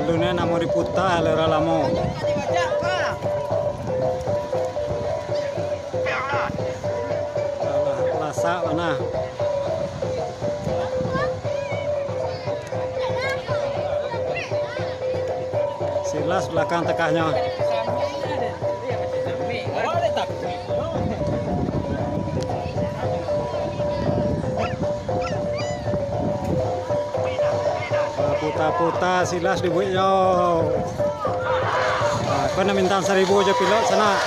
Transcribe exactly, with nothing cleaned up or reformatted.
Alun namo diputa, lah urang lamo. Alah, lasak bana. Silas balakang takahnyo. Puta-puta Silas dibueknyo. Ah, ko nan bintang saribu jo pilot sanak.